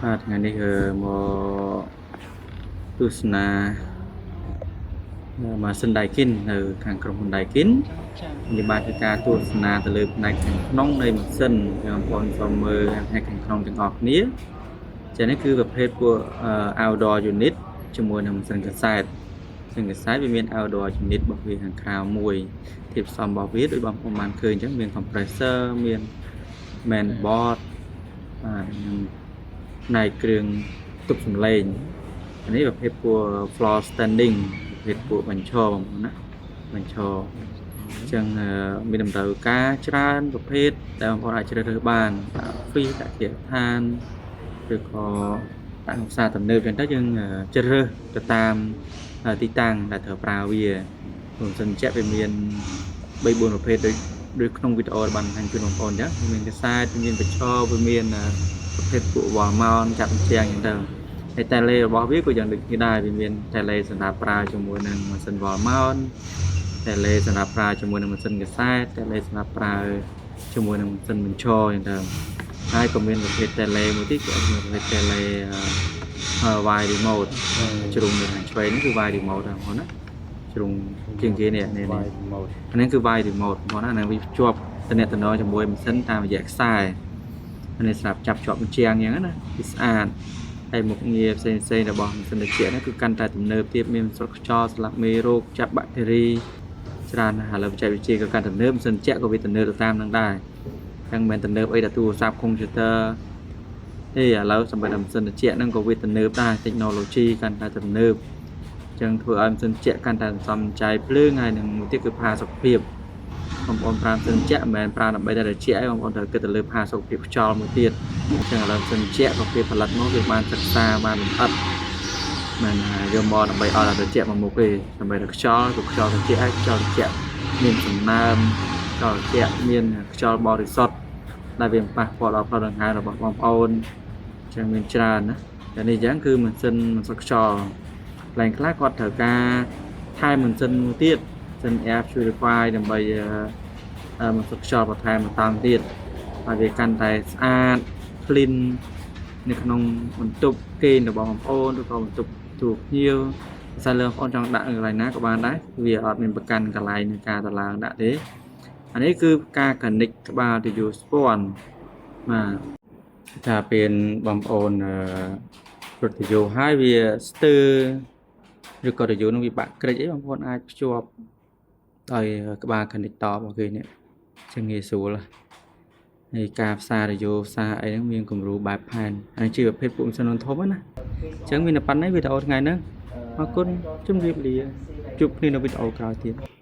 បាទថ្ងៃនេះមកទស្សនាម៉ាស៊ីន Daikin នៅខាងក្រុមហ៊ុន Daikin នេះបាទគឺការទស្សនាទៅលើផ្នែកខាងក្នុងនៃម៉ាស៊ីនបងប្អូនសូមមើលផ្នែកខាងក្នុងទាំងអស់គ្នាចានេះគឺប្រភេទពួក outdoor unit ជាមួយនឹងម៉ាស៊ីនកសែតម៉ាស៊ីនកសែតវាមាន outdoor unit របស់វាខាងក្រៅមួយធាតុផ្សំរបស់វាដូចបងប្អូនបានឃើញអញ្ចឹងមាន compressor មាន main board បាទនិងផ្នែកគ្រឿងទប់សំឡេងអានេះប្រភេទពួក floor standing ប្រភេទពួកបញ្ឈរបងប្អូនណាបញ្ឈរអញ្ចឹងមានតម្រូវការច្រើនប្រភេទដែលបងប្អូនអាចជ្រើសរើសបានដាក់ office ដាក់គេហដ្ឋានឬក៏ដាក់ក្នុងផ្សារទំនើបអញ្ចឹងទៅយើងជ្រើសរើសទៅតាមទីតាំងដែលត្រូវប្រើវាព្រោះម៉ាស៊ីនត្រជាក់វាមាន3 4ប្រភេទដូចដូចក្នុងវីដេអូបានបង្ហាញជូនបងប្អូនអញ្ចឹងមានកាសែតមានបញ្ឈរវាមានប្រភេទពួក wall mount ចាប់ជញ្ជាំងអញ្ចឹងទៅហើយ tele របស់វាក៏យ៉ាងដូចគ្នាដែរវាមាន tele សម្រាប់ប្រើជាមួយនឹងម៉ាស៊ីន wall mount tele សម្រាប់ប្រើជាមួយនឹងម៉ាស៊ីនកាសែត tele សម្រាប់ប្រើជាមួយនឹងម៉ាស៊ីនបញ្ឈរអញ្ចឹងទៅហើយក៏មានប្រភេទ tele មួយទៀតគេឲ្យប្រភេទ tele wire remote ជ្រុងនៅខាងឆ្វេងនេះគឺ wire remote ដែរបងប្អូនណាជ្រុងជាងគេនេះនេះនេះ remote អានេះគឺ wire remote បងប្អូនណាអានេះវាភ្ជាប់តំណតំណងជាមួយម៉ាស៊ីនតាមរយៈខ្សែអានេះសម្រាប់ចាប់ជាប់ជញ្ជាំងអញ្ចឹងណាវាស្អាតហើយមុខងារផ្សេងផ្សេងរបស់ម៉ាស៊ីនត្រជាក់ហ្នឹងគឺកាន់តែទំនើបទៀតមានស្រុកខ្យល់ស្លាប់មេរោគចាប់បាក់តេរីច្រើនណាស់ឥឡូវបច្ចេកវិទ្យាក៏កាន់តែទំនើបម៉ាស៊ីនត្រជាក់ក៏វាទំនើបទៅតាមនឹងដែរទាំងមិនមែនទំនើបអីតែទូរស័ព្ទកុំព្យូទ័រទេឥឡូវសម្រាប់តែម៉ាស៊ីនត្រជាក់ហ្នឹងក៏វាទំនើបដែរ technology កាន់តែទំនើបអញ្ចឹងធ្វើឲ្យម៉ាស៊ីនត្រជាក់កាន់តែសន្សំចាយភ្លើងហើយនឹងមួយទៀតគឺផាសុកភាពបងប្អូនប្រើម៉ាស៊ីនត្រជាក់មិនមែនប្រើដើម្បីតែត្រជាក់ទេបងប្អូនត្រូវគិតទៅលើផាសុកភាពខ្យល់មួយទៀតអញ្ចឹងឥឡូវម៉ាស៊ីនត្រជាក់ក៏គេផលិតមកវាបានសិក្សាបានលម្អិតមិនយកមកដើម្បីឲ្យតែត្រជាក់មកមុខទេដើម្បីតែខ្យល់ក៏ខ្យល់ត្រជាក់ហើយខ្យល់ត្រជាក់មានសំណើមខ្យល់ត្រជាក់មានខ្យល់បរិសុទ្ធដែលវាមិនប៉ះពាល់ដល់ផ្លូវដង្ហើមរបស់បងប្អូនអញ្ចឹងមានច្រើនណាតែនេះអញ្ចឹងគឺម៉ាស៊ីនម៉ាស៊ីនខ្យល់កន្លែងខ្លះគាត់ត្រូវការថែមម៉ាស៊ីនមួយទៀតម៉ាស៊ីន air purify ដើម្បីអឺម៉ាស៊ីនខ្យល់បន្ថែមមួយតង់ទៀតហើយវាកាន់តែស្អាត clean នៅក្នុងបន្ទប់គេងរបស់បងប្អូនឬក៏បន្ទប់ទូភ្ញៀវភាសាលើបងប្អូនចង់ដាក់កន្លែងណាក៏បានដែរវាអត់មានប្រកាន់កន្លែងនៃការតឡើងដាក់ទេអានេះគឺការ connect ក្បាលទៅយកស្ពាន់បាទថាពេលបងប្អូនអឺរត់ទៅយោហើយវាស្ទើរឬក៏ទៅយោនឹងវាបាក់ក្រិចអីបងប្អូនអាចភ្ជាប់ដោយក្បាល connector របស់គេនេះចឹងងាយស្រួលហើយការផ្សាររយោផ្សារអីហ្នឹងមានគំរូបែបផែនអានេះជាប្រភេទពួកម៉ាស៊ីនធំណាអញ្ចឹងមានតែប៉ុណ្្នេះវីដេអូថ្ងៃហ្នឹងអរគុណជម្រាបលាជួបគ្នានៅវីដេអូក្រោយទៀត។